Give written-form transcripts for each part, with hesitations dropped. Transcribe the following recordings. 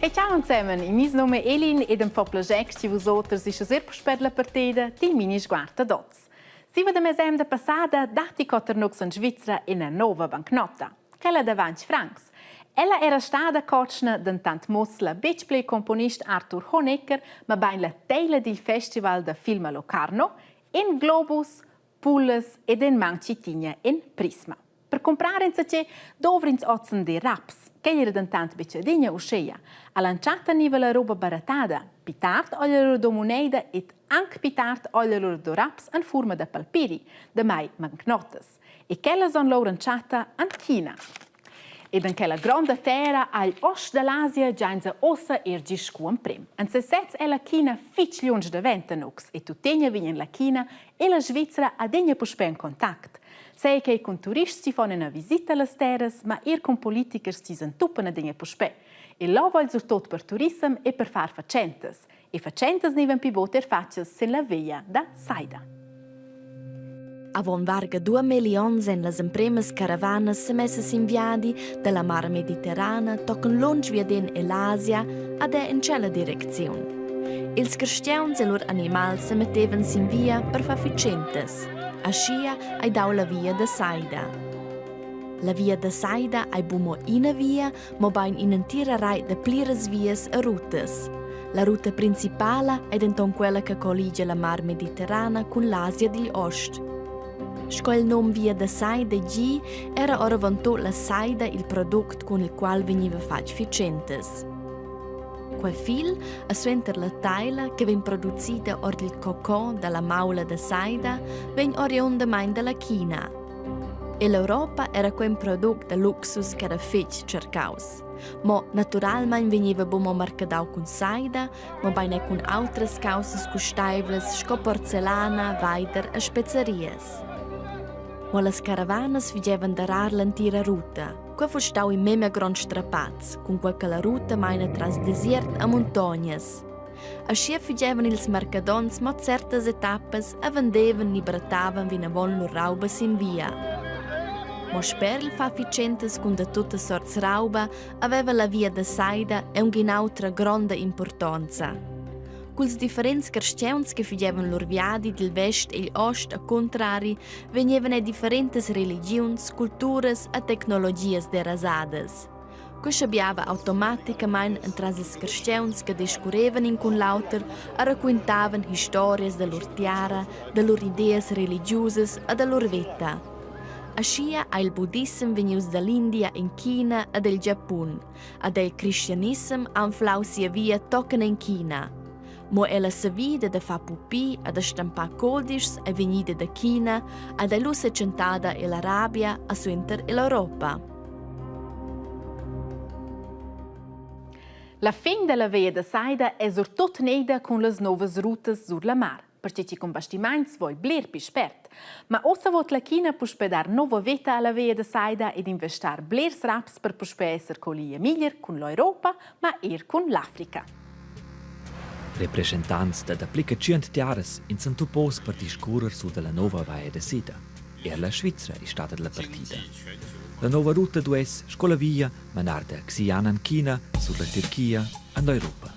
E ciao insieme, il mio nome è Elin ed em fa piacere che vus oters ist sehr puspè la partida di mini sguarda dots. Siva da mesemda passada datti quatter nux in Svizra ina nova bancnota, quella da 20 francs. Ella era stada cotschna, dentant mussla betg pli componist Arthur Honegger, mabain la teila dil festival da film a Locarno, in globus, pullas ed en mancitigna en prisma. Per cumprar insatge dovr'ins ozendi raps. Quei era dentant betg adina uscheia. All'entschatta niva la roba barattada, pi tard olla lur do muneida ed anc pi tard olla lur do raps en furma da palpiri, damai bancnotas. E quellas han lur entschatta en China. Ed en quella gronda terra agl ost dall'Asia giainsa ossa er gist scu emprem. En sesez è la China fitg lunsch davent da nus e tuttegna vegnan la China e la Svizra adegna puspè en contact. Sei quei cun turists chi fan ina visita allas terras, ma er cun politichers chi s'entupan adegna puspè. E là vogl surtot per turissem e per far fatschentas. E fatschentas gnivan pi bod er fatgas sin la veia da Saida. Avon varga duamilli onns ein las empremas caravanas semessas sin viadi dalla mar mediterrana tochen lunsch viaden ell'Asia ad er en tschella direcziun. Ils carstgauns e lur animals semettevan sin via per far fatschentas. Aschia ei dau la via da Saida. La via da Saida ei bu mo ina via, mobein in'entira reit da pliras vias e rutas. La ruta principala ei denton quella che colligia la mar mediterrana cun l'Asia digl ost. Sco il num Via da Saida gi, era oravontut la saida il product cun il qual vegniva fatg fitschentas. Quei fil e suenter la teila che vegn producida ord il cocon dalla maula da saida vegn oriundamein dalla China. Ell'Europa era quei in product da luxus ch'era fetg tschercaus. Mo naturalmein vegneva buc mo marcadau cun saida, mobein era cun autras caussas custeivlas sco porcellana, veider e spezarias. Mo las caravanas figevan darar l'entira ruta. Quei fuss stau in memia grond strapaz, cunquei che la ruta meina tras desiert a muntognas. Aschia fugevan ils marcadonts mo certas etappas e vendevan ni brattavan vinavon lur rauba sin via. Mo sper il far fatschentas cun da tuttas sorts rauba haveva la via da Saida aunc in'autra gronda impurtonza. Culs differents carstgauns che fugevan lur viadi dil vest egl ost a cuntrari vegnevan ei differentas religiuns, culturas e tecnologias derasadas. Quei schabiava automaticamein entras ils carstgauns che discurrevan in cun l'auter e raquintavan historias da lur tiara, da lur ideas religiusas e da lur veta. Aschia ei il budissem vegnius dall'India en China ed el Giapun, ed il cristianissem ha anflau sia via tochen en China. Mo ella savida da far pupi e da stampar codischs ei vegnida da China ed ei lu setschentada ell'Arabia e suenter ell'Europa. La fin dalla veia da Saida è surtut neida cun las novas rutas sur la mar, perche chi cun bastimaints voi bler pi spert. Ma ossa vot la China puspè dar nova veta alla veia da Saida ed investar blers raps per puspè esser collia miglier cun l'Europa, ma er cun l'Africa. Represchentants da dapli che tschient tiaras ins s'entupos per discurrer sur dalla nova vaia da sida. Er la Svizra è stada dalla partida. La nova ruta duess, sco la via, manar da Xi'an en China sur la Tirchia en l'Europa.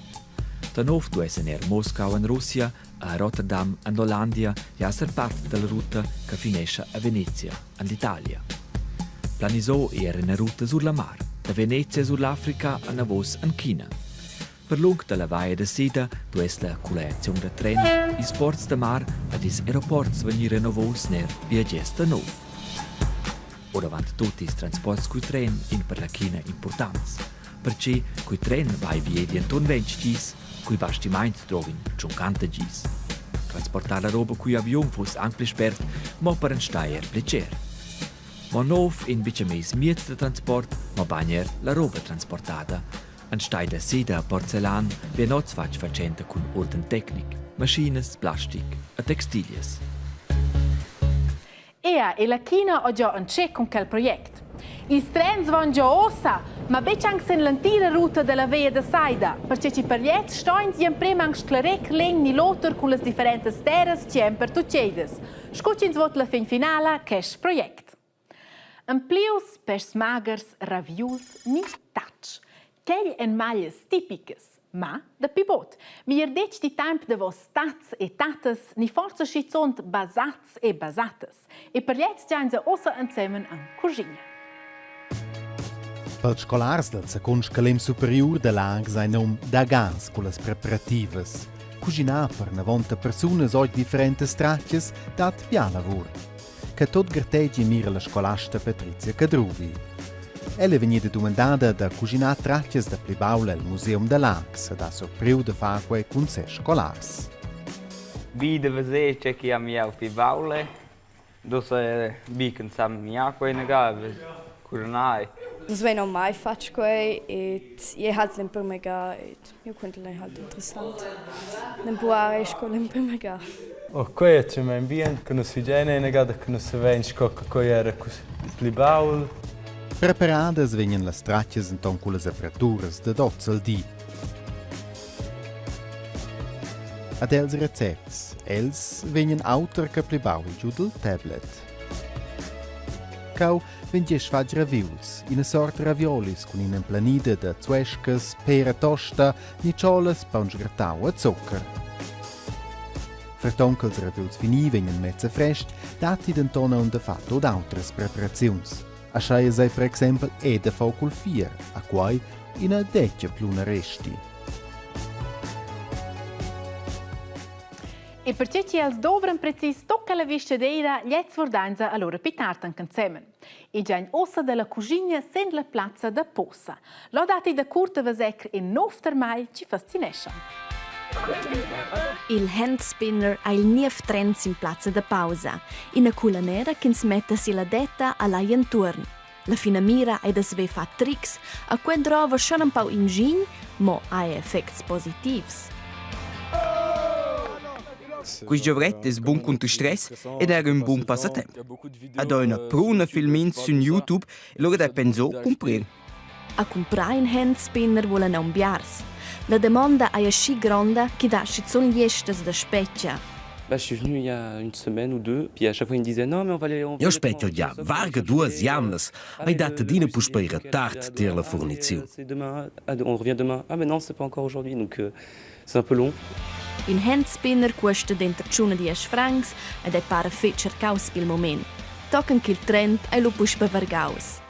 Da nov duessen er Moscau en Russia a Rotterdam en l'Ollandia esser part dalla ruta che finescha a Venezia en l'Italia. Planisò era ina ruta sur la mar, da Venezia sur l'Africa enavos en China. Per lung dalla vaia da sida duess la colliaziun da tren, ils ports da mar ed ils aeroports vegnir renovos ner viagiers da nov. Oravant tut ils transports cul tren ein per la China impurtants, perche cul tren vai viedi enturn 20 gis, cul bastimaint drovin tschuncanta gis. Transportar la roba cugl aviun fuss anc pli spert, mo per enstagl er pli cher. Mo nov in buca meis mieds da transport, mobein er la roba transportada. Enstagl da seda porcellan vegn oz fatg fatschenta cun uorden tecnic, maschinas, plastic e textilias. Ea, e la China ha già entschet cun quel project. Ils trens van già ossa, ma betg anc sin l'entira ruta dalla veia da Saida, perche chi per gliez sto ins gl'emprem anc sclarir l'egn ni l'oter cun las differentas terras chi èn pertuccedas, sco ch'ins vot la fin finala quest project. En plius peschs maghers, raviuls ni tatgs. Quel en maglias tipicas, ma da pi bod. Mir detg di temp da vos tats e tattas, ni forsa schizunt basats e basattas. E per gliez giainsa ussa ensemen en cuschina. Pels scolars dal secund scalem superiur da Laax hai num da gas cullas preparativas. Cuschinar per navonta persunas ord differentas tratgas dat bia lavur. Che tot gartegi mira la scolasta Patrizia Cadruvi. Ella è vegnida dumandada da cuschinar tratgas da pli baul el museum da Laax ed ha surpriu da far quei cun ses scolars. Bi da veser tge che ha miau pli baul Dus bi ch'ins ha mià quei inaga cuschinai. Nus vein aunc mai fatg quei ed ei halt l'emprema ga ed jeu quentel ei halt interessant d'empruar ei sco l'emprema ga. Oh, quei è tgemain bien che nus figein inagada che nus savein sco che quei era pli baul. Preparadas vegnan las tratgas enton cullas apparaturas dad oz al di. Ad els recepts. Els vegnan auter che pli baul giu dil tablet. Cau vegn gie fatg raviuls, ina sort raviolis cun ina emplanida da zuescas, pera tosta, nitscholas, paun sgrattau e zuccher. Ferton ch'els raviuls fini vegnan mezza frestg, datti denton aunc da far tut autras preparaziuns. Aschia ei per exempel è da far cul fier, a quai ina detga pluna resti. E perche chi els dovran precis tocca la vischadeira, gliez vurdainsa allura pi tard anc ensemen. E giain ossa dalla cuschigna sen la plazza da posa. Là datti da curta vasecr in nov termagl chi fascinescha. Il handspinner ha il niev trend sin plazza da pausa, ina culanera ch'ins metta silla detta a lai entuorn. La finamira ei da saver far trics, a quei drova schon empau ingign, mo ha effects positivs. Quist giovret es bun cunter stress ed eir ün bun passatemp. Ad ho üna pruna filmins sün YouTube e lura d'he pensò cumprir. A cumprar in handspinner vulan aunc biars. La damonda ei aschi gronda ch'i dat schizun gliestas da spetga. Bah, je suis venu il y a une semaine ou deux, puis à chaque fois il me disait non mais on va aller on Jeu spetgel gia varga duas jamnas, ei dat adina puspei retard tier la furniziun. C'est demain, ah, on revient demain. Ah mais non, c'est pas encore aujourd'hui, donc euh, c'est un peu long. In handspinner cuosta denter tschun e diesch francs ed ei para fetg tschercaus pil mument. Tochen ch'il trend ei lu puspei vargaus.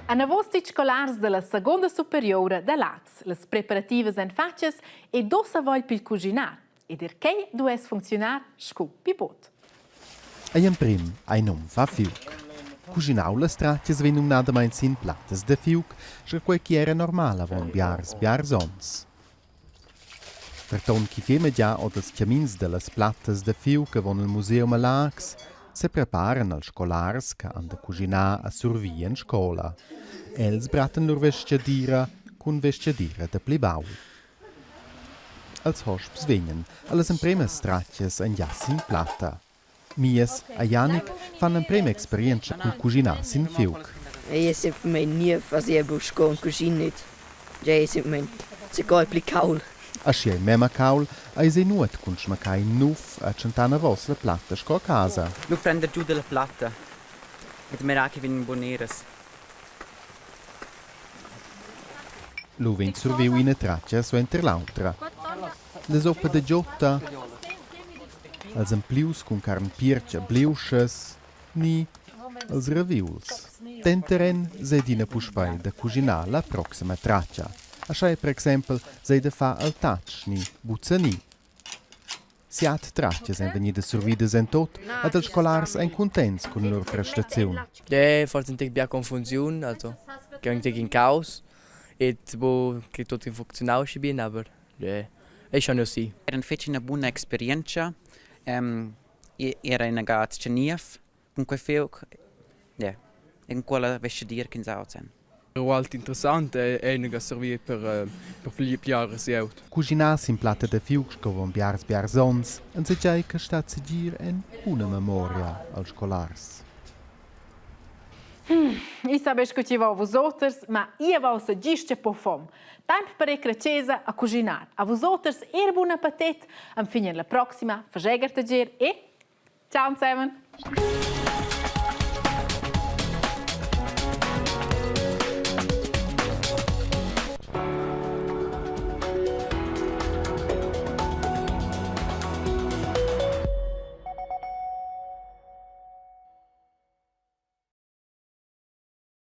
Anavos ditg scolars dalla seconda superiora da Laax. Las preparativas ein fatgas ed ussa vogl pil cuschinar. Ed er quei duess funcziunar sco pi bod. Ei emprim ei num fa fiug. Cuschinau las tratgas vegn numnadamein sin plattas da fiug, sco quei ch'era era normal avon biars biars onns. Ferton ch'i fema gia ord ils camins dallas plattas da fiug avon il museum a Laax, sepreparan els scolars che han da cuschinar a survir en scola. Els brattan lur vestgadira cun vestgadira da pli baul. Els hosps vegnan allas empremas tratgas ein gia sin platta. Mies e Janik fan l'emprema experientscha cul cuschinar sin fiug. Ei è semplamein niev, fas buc sco in cuschin nit. Ei è semplamein secau pli cauld. Aschia ei memma cauld, eis ei nuot cun schmaccar in nuv e tschentar anavos la platta sco a casa. Lu prender giu dalla platta ed mirar che vegnan buneras. Lu vegn surviu ina tratga suenter l'autra. La soppa da giotta, els emplius cun carn piertg e bliuschas ni els raviuls. Denteren sei adina puspei da cuschinar la proxima tratga. Aschia per exempel sei da far al tatsch ni buzzani. Siat tratgas ein vegnidas survidas en tot ed ils scolars ein cuntents cun lur prestaziun. Ja, forse ein tec bia confusiun, also che ein tec in caos et wo che tot funzionau schi bien, aber ja, è schon sì. Era fetg ina buna experientscha, era ina ga tschenief cun quei fiug, ja, en quella vestgadira ch'ins ha oz en. Ualti interessant è ina servir per per pli pliaras glieud. Cuschinar sin platta da fiug sco avon biars biars onns, enzatgei che stat segir en buna memoria als scolars. I sa be sco chi va a vus oters, ma ia va ussa gist po fom. Temp per ir a chesa a cuschinar. A vus oters er bun appetit. Am fin la proxima. Fageger tager e ciao zusammen.